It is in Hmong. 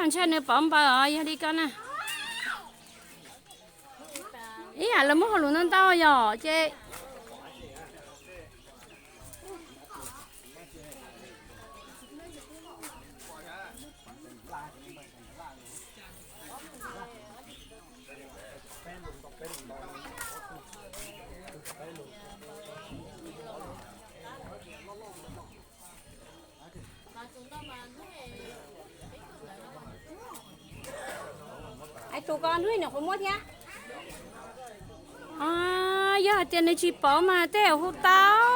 Ntshai nws pov npaws os, yog li ko na. Ib yam lawv muab hauj lwm ntau ntau yom ces. Tus ko hnub i nws qhuav muab thiab. Yog hais tias nws tsis pov mas tej zaum hu tau.